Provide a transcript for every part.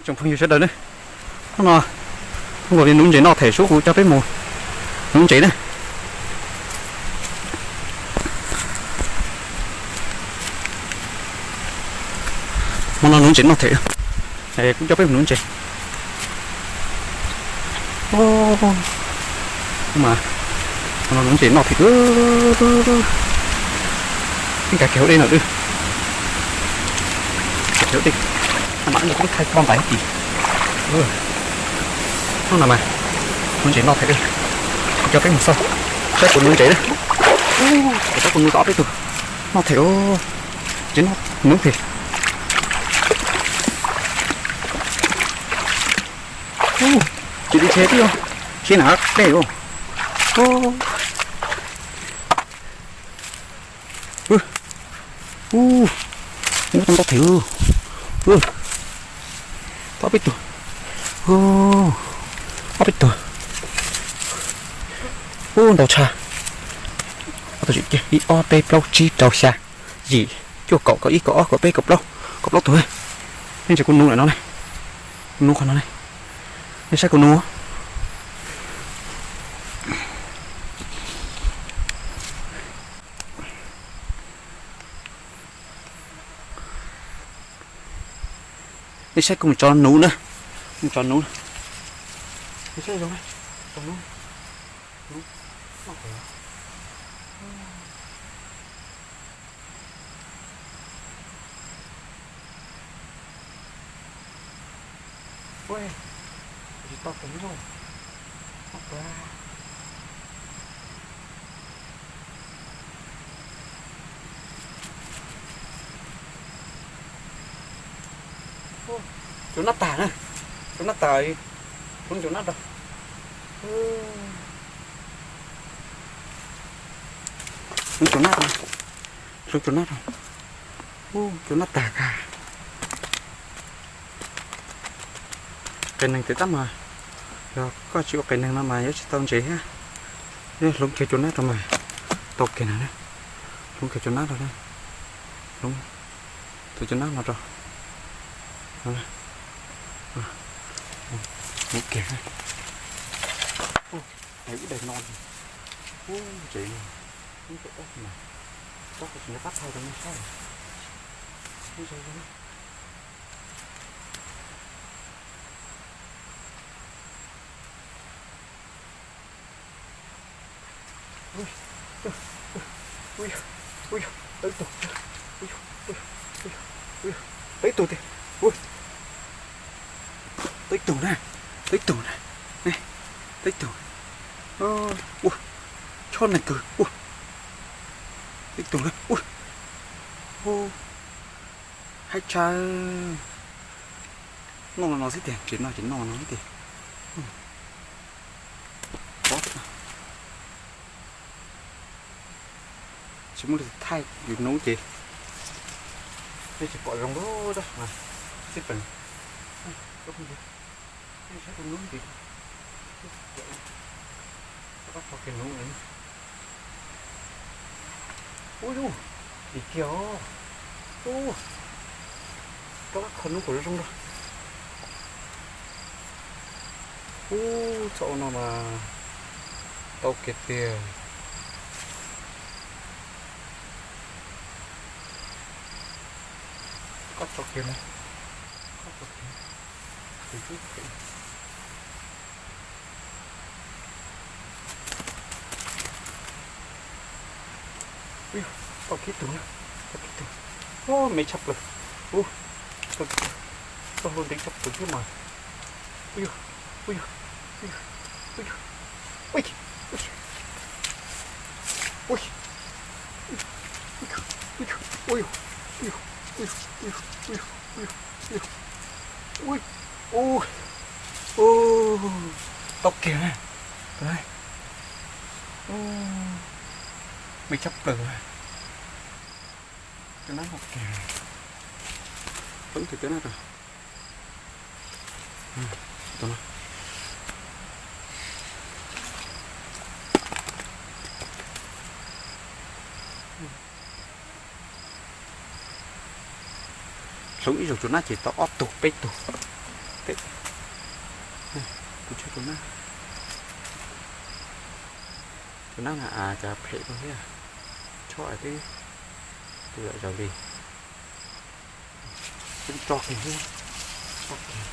Tsoom phooj ywg sawv daws ne, hnub no kuv nqa nuv ntses noj them, sub kuv coj peb mus nuv ntses ne. Hmo no nuv ntses noj them, kuv coj peb mus nuv ntses. Mas hmo no nuv ntses noj them. Ib nkag kiag hauv dej no, kiag hauv dej, mas kuv thaij tso ntais tid. Hnub no mas nuv ntses noj them, kuv coj peb mus xauj saib kuv nuv ntses na. Kuv saib kuv nuv tau ob peb tug noj them, ntses noj nuv them. Cia li khiav tib, khiav na dej. Ub, ub, ub, tau ntau them. Ob peb tug, ob peb tug. Ub, ntau tshaj. Ib ob peb plaub tsib rau xya yim cuaj kaum kaum ib kaum ob kaum peb kaum plaub, kaum plaub tug. Nej ntsia kuv nuv lawm no ne, kuv nuv qhov no ne, nej saib kuv nuv. Nej saib kuv mus tso nuv na, mus tso nuv na. Nej saib zoo, tso nuv, nuv. Ua, tsis tau tes loj. Cua nab tag na, cua nab tag, hloov cua nab rau. Hloov cua nab rau, hloov cua nab rau. Ub, cua nab tag kag. Qias neeg tes tab mas, yog koj tsis ua qias neeg no mas yuav tsis tau ntses thiab. Hloov kiag cua nab rau mas tau kiag na. Hloov kiag cua nab rau, hloov tus cua nab no rau. Hloov kiag. Ub, ib daim no, ub, ntses no, ub, tab kuv tsis nco qab thaij rau nej saib. Ub, ub, ub, tau ib tug, ub, ub, ub, tau ib tug tiag. Ub, tau ib tug na, tau ib tug na, tau ib tug. Ua, chob neeg kawg. Ub, tau ib tug na. Ub, ub, haib tshaj. Noj no xwb tiag, tsis noj, tsis noj no xwb tiag. Tsis muaj leej twg thaij yus nuv ces peb tsis pom zoo lub dab mas xib peem. Saib tus nuv ntxiv, rov qab tso kiag nuv lawm. Ub yus, dim kiag os. Ub, rov qab kho nuv kom zoo zoo rau. Ub, txhob ua no mas tau kiag tiag. Koj tso kiag na, koj tso kiag. Tus tub phem. Ub, tau kiag tug na, tau kiag tug. Ub, me tshaj plaws. Ub, tau kiag tug, txoj hlua ntev tshaj plaws thiab mas. Ub, ub, ub, ub, ub, ub, ub, ub, ub, ub, tau kiag na. Me tshaj plaws. Cua nab no kiag. Hloov tus cua nab rau. Hloov ib zaug cua nab ces tau ob tug peb tug. Phem. Kuv tshuav tus nab. Tus nab no cas phem kawg thiab. Tshuav twb tus yam zaus li. Tso kiag, tso kiag.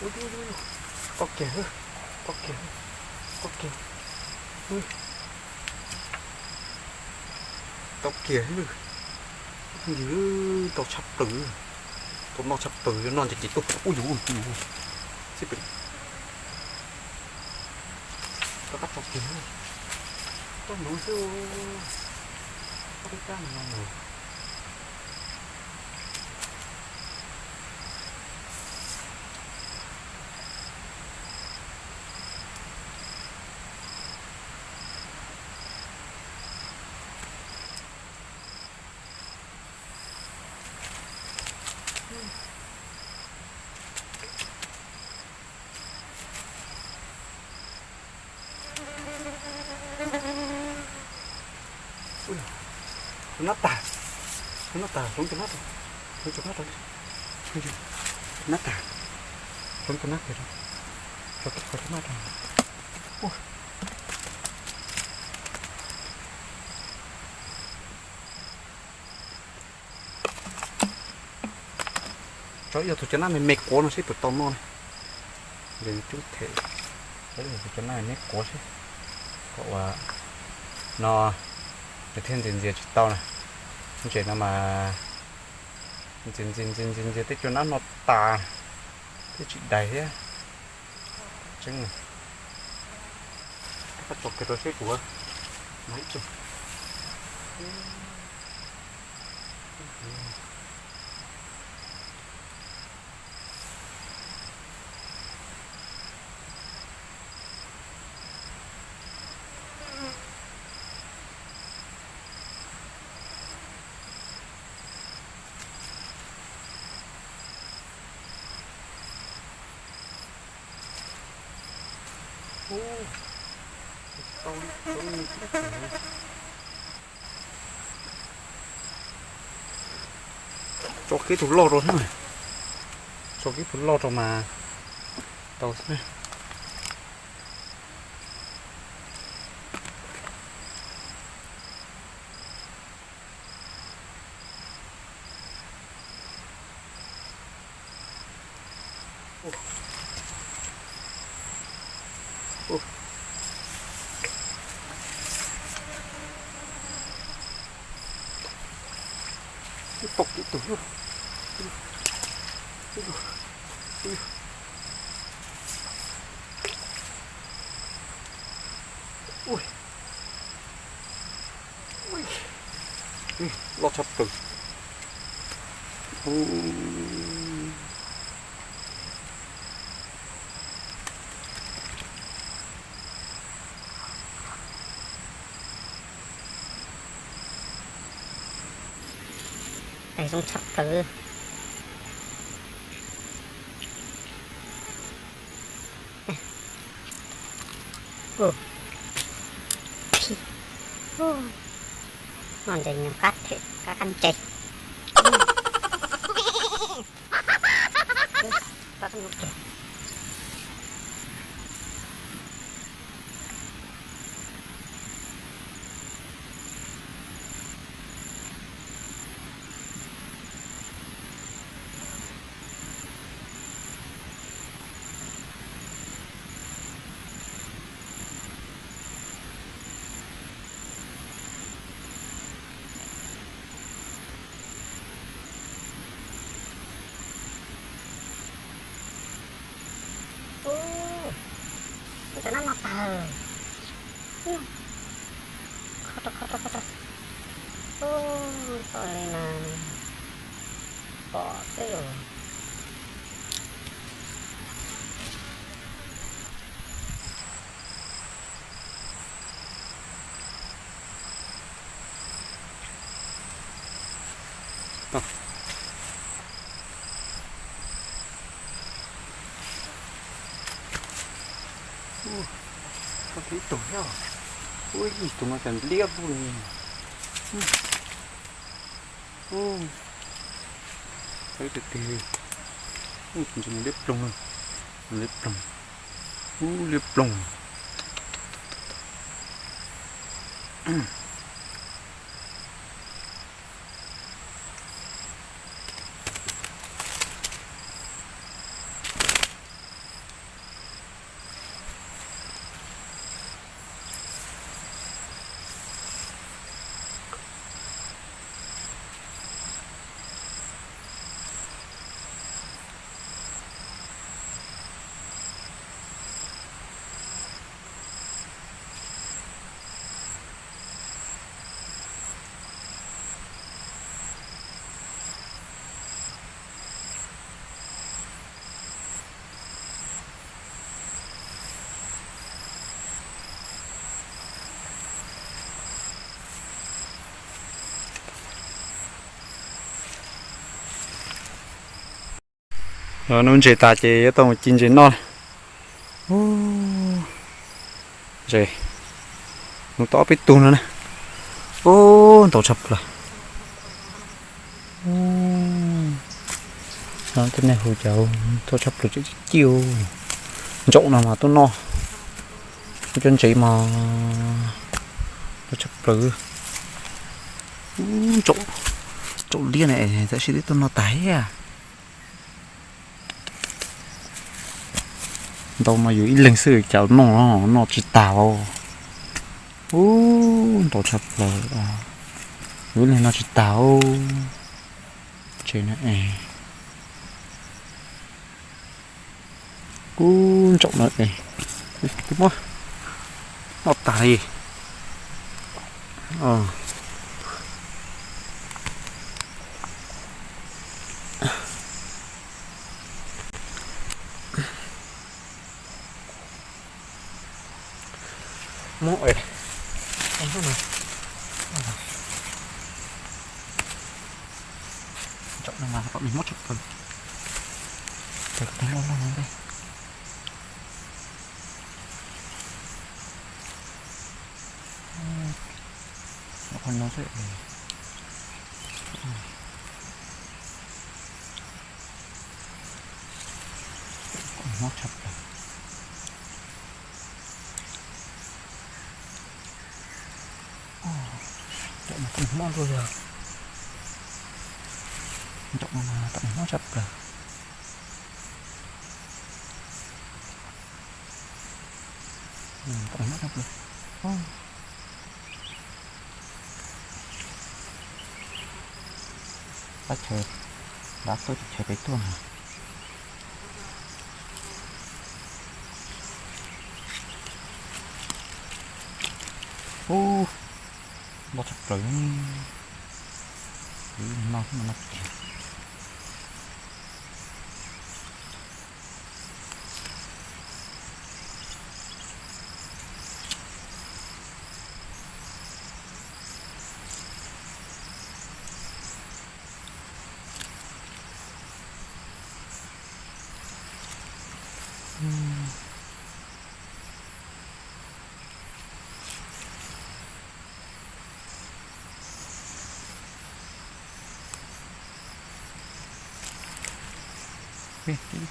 Ua, ua, ua, ua. Tso kiag, tso kiag, tso kiag. Tau kiag xwb. Ntsis tau tshaj plaws. Tau noj tshaj plaws, noj ntsis ces tuaj. Ub yus, ub yus. Xib pem. Rov qab tso kiag. Tuaj nuv xwb. Koj peb kab no no. Tus nab tag, tus nab tag, hloov tus nab rau, hloov tus nab rau, nab tag, hloov tus nab kiag rau, rau kiag qhov tus nab rau. Tso ib tus cov nab me me quav no seb puas tau noj ne. Ces cub them, tso ib tus cov nab me me quav seb, kom ua no nws thiaj ntxias ntxias tsis tau na. Ntses no mas ntxias ntxias ntxias ntxias ntxias tej cov nab no tas thiab tsis dais thiab. Tseeb, koj tso kiag rau seb kuv no ib tug. Tso kiag tus loj rau xwb, tso kiag tus loj rau mas tau xwb. Ib pob ib tug. Loj tshaj plaws. Zoo tshaj plaws. Noj ntses nyuag qab them qab qab ntses. Ub, cov nab no tag. Kho rau, kho rau, kho rau. Ub, tau li mas pom xwb os. Tau ib tug thiab. Tus no cas liab vog li. Ub, liab ploog, liab ploog, ub liab ploog. Nub ntses tas ces yuav tau ci ntses noj. Ntses, hnub tau ob peb tug no na. Ub, ntau tshaj plaws. Tej nej hu cas ntau tshaj plaws, ci ci. Ntsaum no mas tuaj noj, cov ntses mas ntau tshaj plaws. Ntsaum liab na, tab sis twb tuaj noj tas thiab. Ntau mas yus ib leeg xwb cas noj, noj tsis tag os. Ub, ntau tshaj plaws, yus ib leeg noj tsis tag. Ntses na es. Ub, ntsaum no es, twb muab noj tas li. Muab, ntsaum no mas kom nws muab tshaj plaws. Ces kom tau loj loj no ntej. Qhov no xwb. Mob tshaj plaws. Ntsaum no kuj mob dua yog. Ntsaum no mas mob tshaj plaws. Mob tshaj plaws. Dab chaw, dab tuaj chaw pem tuaj na. Ub, mob tshaj plaws. No no.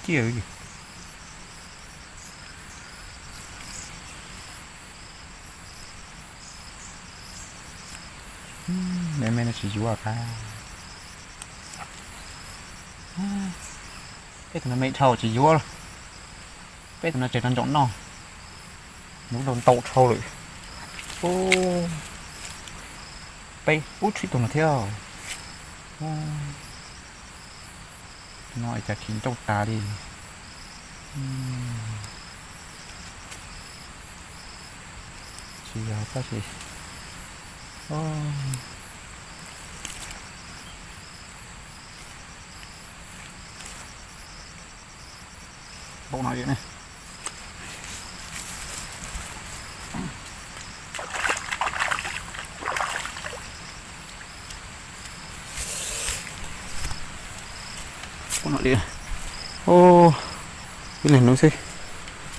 Ciaj li. Me me no tsis yuav qab. Peb tus no me dhau tsis yuav. Peb tus no tseem rau ntsaum noj. Hnub no ntau dhau lawm. Peb ub tsib tus no thiab. No es cas khiav ncauj tas li. Tsis yog tab sis npaum no ne. Npaum no li. Ib leeg hnub xwb.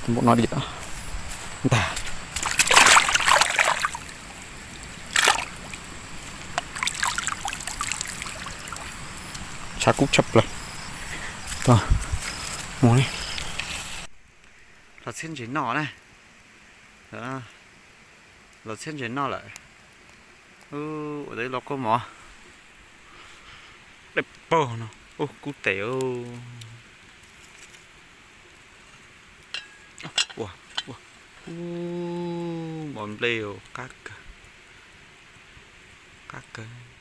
Npaum no li ntag. Thav kub tshaj plaws. Mus li. Los txhiab ntses noj na. Los txhiab ntses noj lawm. Ua tau ib lo kua mov. Dawb paug no. Ub, kub tes. Ua, ua. Ub, mov nplej qab kawg. Qab kawg.